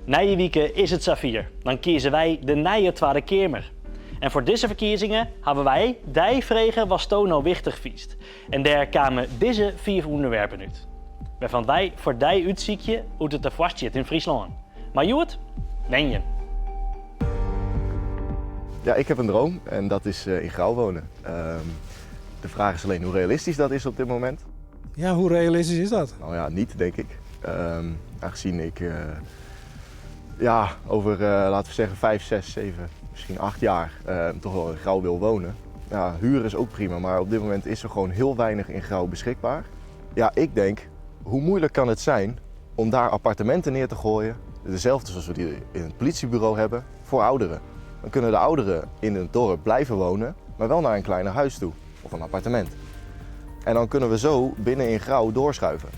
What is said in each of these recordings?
Nije wike is it safier, dan kieze wy de nije Twadde Keamer. En foar dizze ferkiezingen hawwe wy dy frege watsto no wichtich fynst. En dêr kamen dizze fiif ûnderwerpen út. Wêrfan't wy foar dy útsykje hoe't it derfoar stiet yn Fryslân. Mar hjoed, wenjen. Ja, ik heb een droom en dat is in Grou wonen. De vraag is alleen hoe realistisch dat is op dit moment. Ja, hoe realistisch is dat? Nou ja, niet denk ik. Aangezien ik ja, over, laten we zeggen, 5, 6, 7, misschien 8 jaar toch wel in Grou wil wonen. Ja, huren is ook prima, maar op dit moment is er gewoon heel weinig in Grou beschikbaar. Ja, ik denk, hoe moeilijk kan het zijn om daar appartementen neer te gooien, dezelfde zoals we die in het politiebureau hebben, voor ouderen. Dan kunnen de ouderen in het dorp blijven wonen, maar wel naar een kleiner huis toe of een appartement. En dan kunnen we zo binnen in Grou doorschuiven.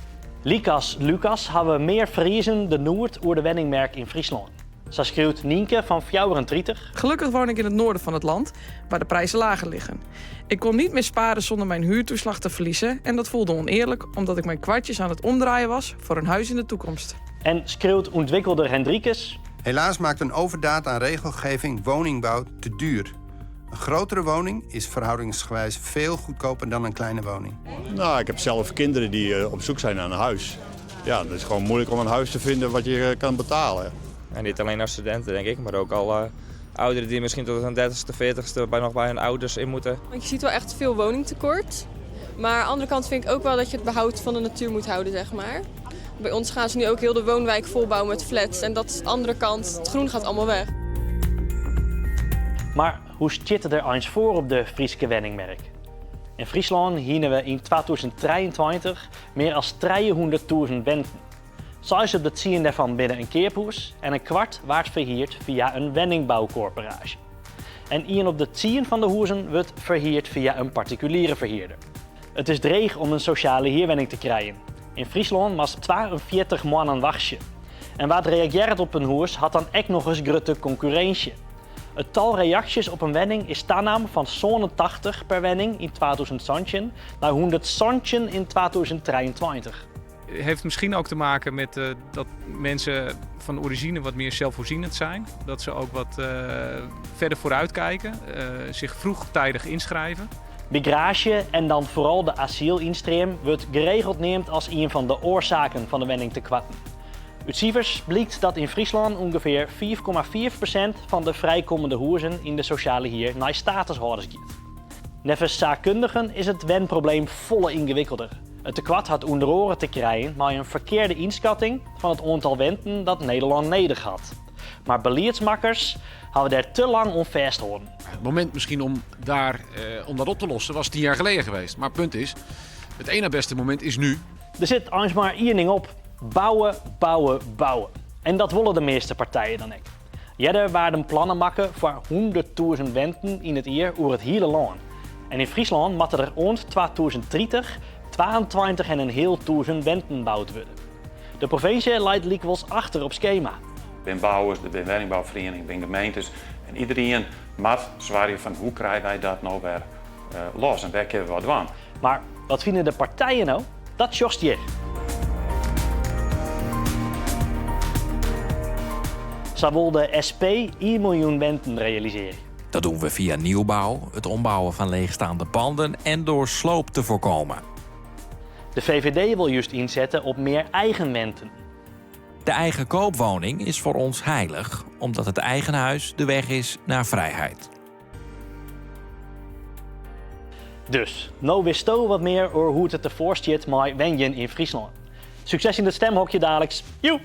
Lykas Lucas hawwe mear Friezen de noed oer de wenningmerk yn Fryslân. Sa skriuwt Nienke fan 34. Gelukkig woon ik in het noorden van het land, waar de prijzen lager liggen. Ik kon niet meer sparen zonder mijn huurtoeslag te verliezen en dat voelde oneerlijk omdat ik mijn kwartjes aan het omdraaien was voor een huis in de toekomst. En skriuwt ûntwikkelder Hendrikus. Helaas maakt een overdaad aan regelgeving woningbouw te duur. Een grotere woning is verhoudingsgewijs veel goedkoper dan een kleine woning. Nou, ik heb zelf kinderen die op zoek zijn naar een huis. Ja, het is gewoon moeilijk om een huis te vinden wat je kan betalen. En niet alleen als studenten, denk ik, maar ook al ouderen die misschien tot hun 30ste, 40ste nog bij hun ouders in moeten. Want je ziet wel echt veel woningtekort. Maar aan de andere kant vind ik ook wel dat je het behoud van de natuur moet houden, zeg maar. Bij ons gaan ze nu ook heel de woonwijk volbouwen met flats. En dat is de andere kant, het groen gaat allemaal weg. Maar hoe stiet it der eins foar op de Fryske wenningmerk? Yn Fryslân hiene we yn 2023 mear as 300.000 wenten. Seis op de tsien dêrfan binne in keaphûs en in kwart waard ferhierd fia in wenningboukorporaasje. En ien op de tsien fan de hûzen wurdt ferhierd fia in partikuliere ferhierder. It is dreech om in sosjale hierwenning te krijen. Yn Fryslân moatst 42 moannen wachtsje. En wa't reagearret op in hûs hat dan ek nochris grutte konkurrinsje. It tal reaksjes op in wenning is tanaam fan 87 per wenning yn 2017 nei 117 yn 2023. Heeft misschien ook te maken met dat mensen van origine wat meer zelfvoorzienend zijn. Dat ze ook wat verder vooruit kijken, zich vroegtijdig inschrijven. Migraasje en dan foaral de asylynstream wurdt geregeld neamd as ien fan de oarsaken fan de wenningtekoarten. Ut sifers blykt dat yn Fryslân ûngefear 5,5% fan de frijkommende hûzen yn de sosjale hier nei statushâlders giet. Neffens saakkundigen is it wenprobleem folle yngewikkelder. It tekoart hat ûnder oare te krijen mei in ferkearde ynskatting fan it oantal wenten dat Nederlân nedich hat. Mar beliedsmakkers hawwe dêr te lang oan fêstholden. Het moment misschien om, daar, eh, om dat op te lossen was 10 jaar geleden geweest. Maar het punt is, het ene beste moment is nu. Der sit eins mar ien ding op, bouwe, bouwe, bouwe. En dat wolle de measte partijen dan ek. Earder waarden plannen makke foar 100.000 wenten yn it jier oer it hiele lân. En yn Fryslân moatte der oant 2030 22 en in heal tûzen wenten boud wurde. De provinsje leit lykwols achter op skema. Der binne bouwers, der binne wenningbouferieningen, der binne gemeentes en iderien moat soargje fan hoe krije wy dat no wer los en wêr kinne we wat dwaan. Mar wat fine de partijen no? Dat sjochst hjir. Sa wol de SP ien miljoen wenten realisearje. Dat doen we via nieuwbouw, het ombouwen van leegstaande panden en door sloop te voorkomen. De VVD wol just ynsette op mear eigen wenten. De eigen koopwoning is voor ons heilig, omdat het eigen huis de weg is naar vrijheid. Dus, no witsto wat mear oer hoe't it derfoar stiet mei wenjen yn Fryslân. Sukses yn it stemhokje daliks. Joe!